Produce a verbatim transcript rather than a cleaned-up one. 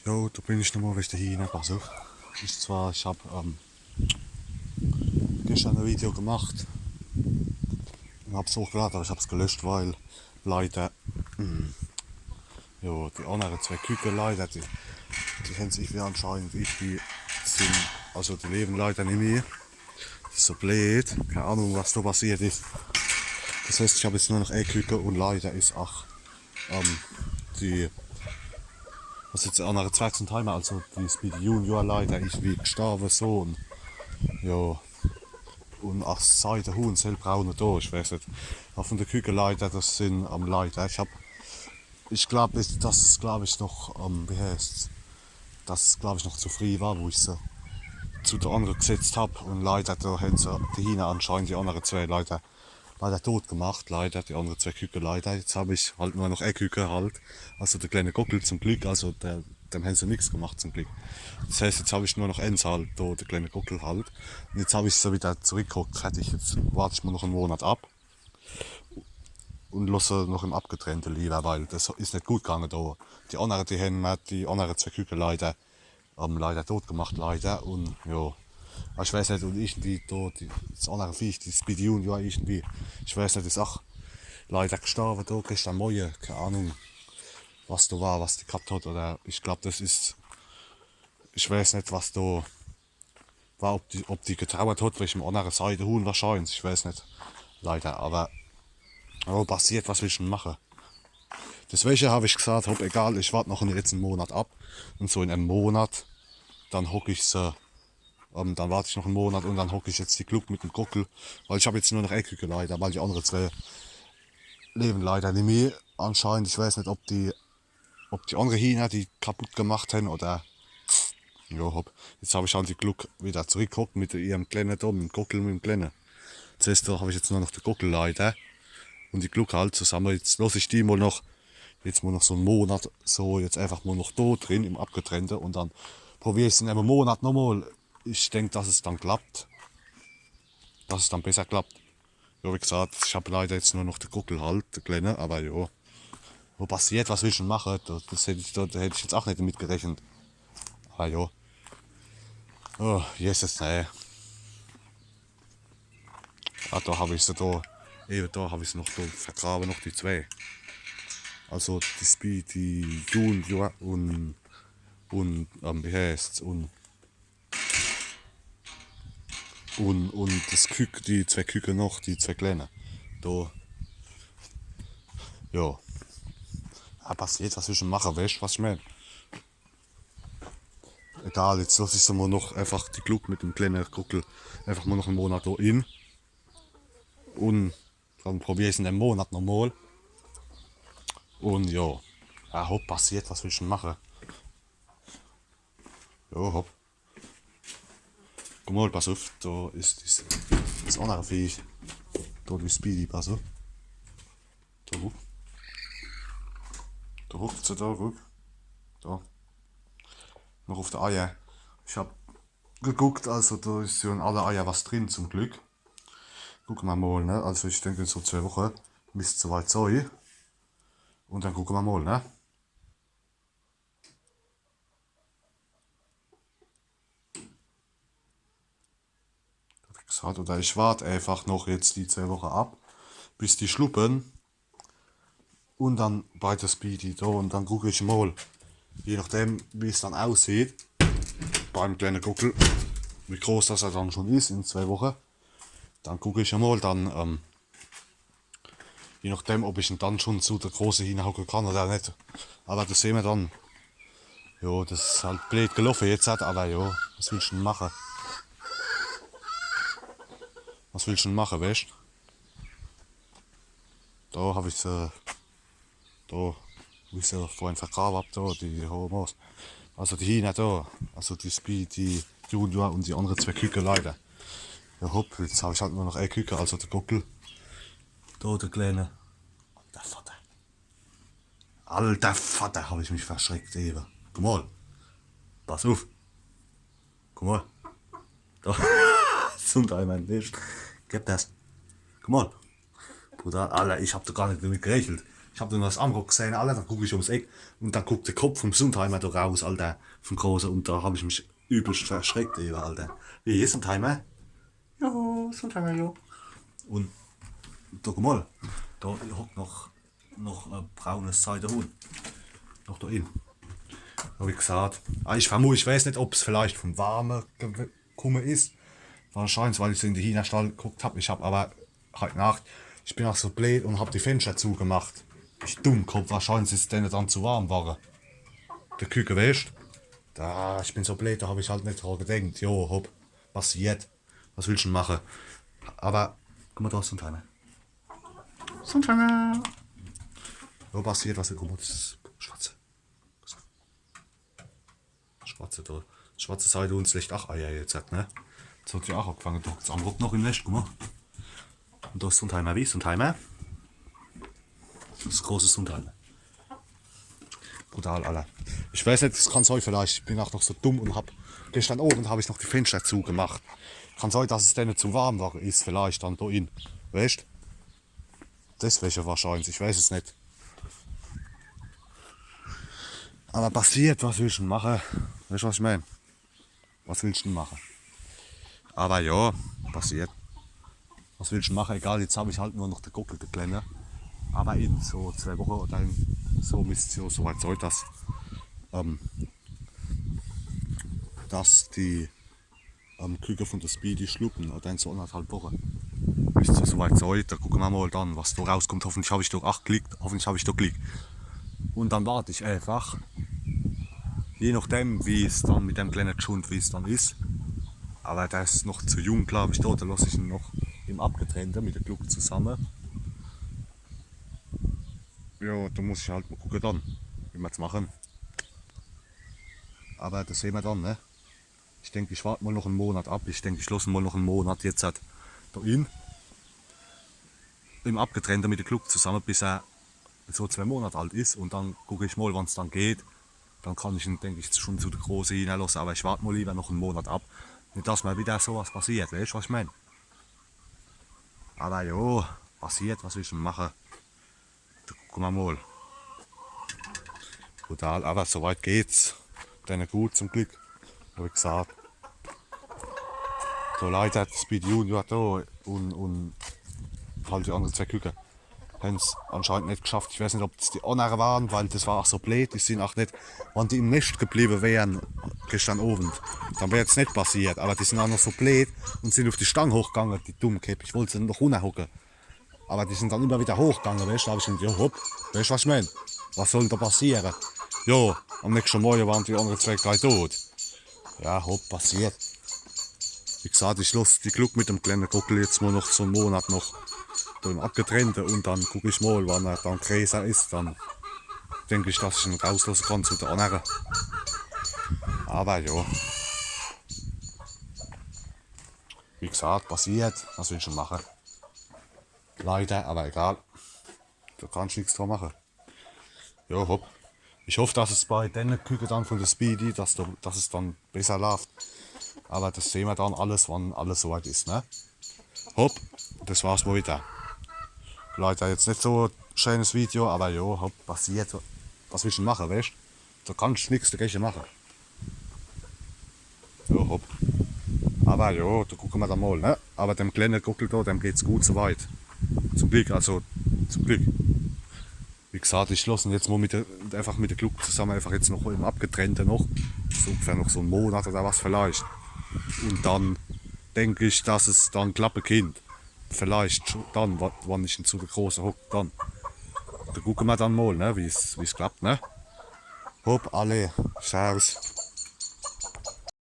Jo, do bin ich nochmol, weche de Hiehner, pass uff. Ich zwar, ich hab, ähm, geschdern e Video gemacht un hab's hochgelad, awwer ich hab's gelöscht, weil leider, mm, jo, die annere zwee Küke leider, die, die hän sich wie anscheinend, ich, die sin, also die lewe leider nimmi. Das is so bleed. Kee Ahnung, was do passiert is. Das heißt, ich hab jetzt nur noch e Küke un leider is ach, ähm, die, was jetzt, annere Zwerg-Sundheimer, also die Speedy Junior leider is wie gestorwe so un, jo. Un ach Seidehuhn, hellbraune do, ich weeß net. Awwer vun de Küke leider, das sin am leider. Ich hab, ich glaab, das, das is, glaab ich, noch, ähm, wie heißt's? Das is, glaab ich, noch zu frieh war, wo ich se zu de annere gesetzt hab. Un leider, do hän se die Hiehner anscheinend, die annere zwee leider, leider dot gemacht, leider, die annere zwee Küke leider. Jetzt hab ich halt nur noch e Küke halt. Also de kleene Gockel zum Glick, also der, dem hän se nix gemacht zum Glick. Das heißt, jetzt hab ich nur noch eens halt, do, de kleene Gockel halt. Un jetzt hab ich se widder zurückgehockt, fertig. Jetzt wart ich mol noch en Monat ab un loss se noch im Abgetrennte liewer, weil das is net gut gange do. Die annere, die hän mer die annere zwee Küke leider, ähm, leider dot gemacht, leider. Un jo, awwer ich weeß net, un irgendwie do, die, das annere Viech, die Speedy Junior irgendwie, ich weeß net, is ach leider gestorwe do geschdern Morje, kee Ahnung, was do war, was die gehabt hot, oder ich glaab, das is, ich weeß net, was do war, ob die, ob die getrauert hot, wechem annere Seidehuhn wahrscheinlich, ich weeß net. Leider, awwer, jo, passiert, was willscht dann mache? Desweche hab ich gesaat, hopp, egal, ich wart noch jetzt en Monat ab. Un so in em Monat, dann hock ich se, ähm, dann wart ich noch en Monat un dann hock ich jetzt die Gluck mit dem Gockel, weil ich hab jetzt nur noch e Küke leider, weil die annere zwee lewe leider nimmi. Anscheinend, ich weeß net, ob die ob die annere Hiehner die kaputt gemacht hän oder. Jo, hopp. Jetzt hab ich halt die Gluck widder zurückgehockt mit ihrem Kleene do, mit dem Gockel, mit dem Kleene. Das heißt, do hab ich jetzt nur noch de Gockel leider. Un die Gluck halt zusamme. Jetzt loss ich die mol noch, jetzt mol noch so en Monat, so jetzt einfach mol noch do drin im Abgetrennte un dann probier ich's in em Monat nochmol. Ich denk, dass es dann klappt. Dass es dann besser klappt. Jo, wie gesaat, ich hab leider jetzt nur noch de Gockel halt, de Kleene, awwer jo. Wo passiert, was willscht dann mache? Das, das hätt ich, do, do hätt ich jetzt ach net damit gerechent. Awwer jo. Oh, Jesus, nee. Ah, do hab ich se do. Ewe, do hab ich se noch do vergrawe, noch die zwee. Also die Speedy Junior un, un, ähm, wie heißt's? Un Un, un das Küke, die zwee Küke noch, die zwee Kleene. Do. Jo. Ah, passiert, was willscht dann mache, weescht, was ich meen? Egal, jetzt loss ich se mol noch einfach die Gluck mit dem kleene Gockel einfach mol noch en Monat do in. Un dann probier ich's in em Monat nochmol. Un jo. Ja, hopp, passiert, was willscht dann mache? Jo, hopp. Guck mol, pass uff, do is das, das annere Viech. Do die Speedy, pass uff. Do, guck. Do hockt se do, guck. Do. Noch uff de Eier. Ich hab geguckt, also do is jo in alle Eier was drin, zum Glück. Gucke mer mol, ne? Also ich denk, in so zwee Woche misst's so weit sei. Un dann gucke mer mol, ne? Wie gesaat, oder ich wart einfach noch jetzt die zwee Woche ab, bis die schluppe. Un dann bei de Speedy do un dann guck ich mol, je nochdem, wie's dann aussieht, beim kleene Gockel, wie groß dass er dann schun is in zwee Woche, dann guck ich mol, dann, ähm, je nochdem, ob ich en dann schun zu de große hinhocke kann oder net. Awwer das sehn mer dann. Jo, das is halt bleed geloffe jetzt, halt, awwer jo, was willscht dann mache? Was willscht dann mache, weescht? Do hab ich se, do, wie ich se vorhin vergrawe hab, do, die, die Homos. Also die Hiener do, also die Speedy Junior un die annere zwee Küke leider. Jo, hopp, jetzt hab ich halt nur noch ee Küke, also de Gockel. Do, de kleene. Alter Vatter. Alter Vatter, hab ich mich verschreckt, ewe. Guck mol. Pass uff. Guck mol. Do. Zum Teil mein Tisch. Gib das. Guck mol. Brutal, Alter, ich hab doch gar net damit gerechent. Ich hab dann das Amrock gesehn, Alter, dann guck ich ums Eck und dann guckt de Kopf vom Sundheimer do raus, Alter, vom Große. Und do hab ich mich übelst verschreckt, ewe, Alter. Wie, hier is Sundheimer? Jo, Sundheimer, jo. Und do, guck mol, do hockt noch, noch e braunes Seidehuhn. Noch do in. Hab ich gesagt. Ah, ich vermut, ich weiß net, ob's vielleicht vom Warme gew- kumme is. Wahrscheinlich, weil ich so in de Hiehnerstall geguckt hab. Ich hab aber heit Nacht, ich bin ach so bleed und hab die Fenster zugemacht. Ich Dummkopf, wahrscheinlich is denne dann zu warm worre. De Küke, weescht? Do, ich bin so bleed, do hab ich halt net dra gedenkt. Jo, hopp, passiert. Was willscht dann mache? Aber, guck mol, do is Sundheimer. Sundheimer. Jo, passiert, was, guck mol, das Schwarze. Schwarze do. Schwarze Seidehuhn, schlecht. Ach, ah ja, jetzt hat, ne? Jetzt hat ja ach agefange, do hockt's Amrock noch im Nescht, guck mol. Und do is Sundheimer, wie? Sundheimer? Das große Sundheimer. Brutal, Alter. Ich weiß net, das kann sei, vielleicht, ich bin ach noch so dumm und hab, gestern Owend hab ich noch die Fenster zugemacht. Kann sei, dass es denne zu warm worre is, vielleicht dann do in. Weescht? Deswege wahrscheinlich, ich weiß es net. Aber passiert, was willscht dann mache? Weescht, was ich mein? Was willscht dann mache? Aber jo, passiert. Was willscht dann mache? Egal, jetzt hab ich halt nur noch de Gockel, de Klenne. Aber in so zwee Woche oder in, so misst's jo so weit sei, dass, ähm, dass die ähm, Küke von de Speedy schluppe, oder in so anderthalb Woche. Bis zu so weit sei, do gucke mer mol dann, was do rauskummt. Hoffentlich hab ich do ach Glick, hoffentlich hab ich do Glick. Und dann wart ich einfach, je nachdem, wie's dann mit dem klenne Schund, wie's dann is. Aber der is noch zu jung, glaub ich, do, do loss ich en noch im Abgetrennte mit de Gluck zusamme. Jo, do muss ich halt mol gucke dann, wie mer's mache. Aber das sehn mer dann, ne? Ich denk, ich wart mol noch en Monat ab. Ich denk, ich loss en mol noch en Monat jetzt halt do in. Im Abgetrennte mit de Gluck zusamme, bis er so zwee Monat alt is. Und dann guck ich mol, wann's dann geht. Dann kann ich en, denk ich, schon zu de Große hinnerlosse. Aber ich wart mol lieber noch en Monat ab. Net, dass mer wieder so was passiert, weescht, was ich mein? Aber jo, passiert, was willscht dann mache? Do gucke mer mol. Brutal, aber so weit geht's. Denne gut, zum Glick. Hab ich gesagt. So, leider hat de Speedy Junior do und, und halt die annere zwee Küke hen's anscheinend net geschafft. Ich weiß net, ob's die annere ware, weil das war ach so bleed. Die sin ach net, wann die im Nescht gebliebe wären gestern Owend, dann wär's net passiert. Aber die sin ach noch so bleed und sin uf die Stang hochgange, die Dummkepp. Ich wollt se noch runnerhocke. Aber die sin dann immer wieder hochgange, weescht, do hab ich gedacht, jo, hopp, weescht, was ich mein? Was soll dann do passiere? Jo, am nächschte Morge ware die annere zwee gleich tot. Ja, hopp, passiert. Wie gesagt, ich loss die Gluck mit dem klenne Gockel jetzt mol noch so en Monat noch do im Abgetrennte und dann guck ich mol, wann er dann greeßer is, dann denk ich, dass ich en rauslosse kann zu de annere. Aber jo. Wie gesagt, passiert, was willscht dann mache? Leider, aber egal. Do kannsch nix dra mache. Jo, hopp. Ich hoff, dass es bei denne Küke dann von de Speedy, dass, do, dass es dann besser laaft. Aber das sehn mer dann alles, wann alles so weit is, ne? Hopp, das war's mol wieder. Leider jetzt net so scheenes Video, aber jo, hopp, passiert. Was willscht dann mache, weescht? Do kannsch nix dagege mache. Jo, hopp. Aber jo, do gucke mer dann mol, ne? Aber dem klenne Gockel do, dem geht's gut so weit. Zum Glick, also, zum Glick. Wie gesagt, ich loss en jetzt mol mit de, einfach mit de Gluck zusamme einfach jetzt noch im Abgetrennte noch. So ungefähr noch so en Monat oder was vielleicht. Und dann denk ich, dass es dann klappe kinnt. Vielleicht dann, wa-, wann ich en zu de Große hock, dann. Do gucke mer dann mol, ne, wie's, wie's klappt, ne? Hopp, alla, servus.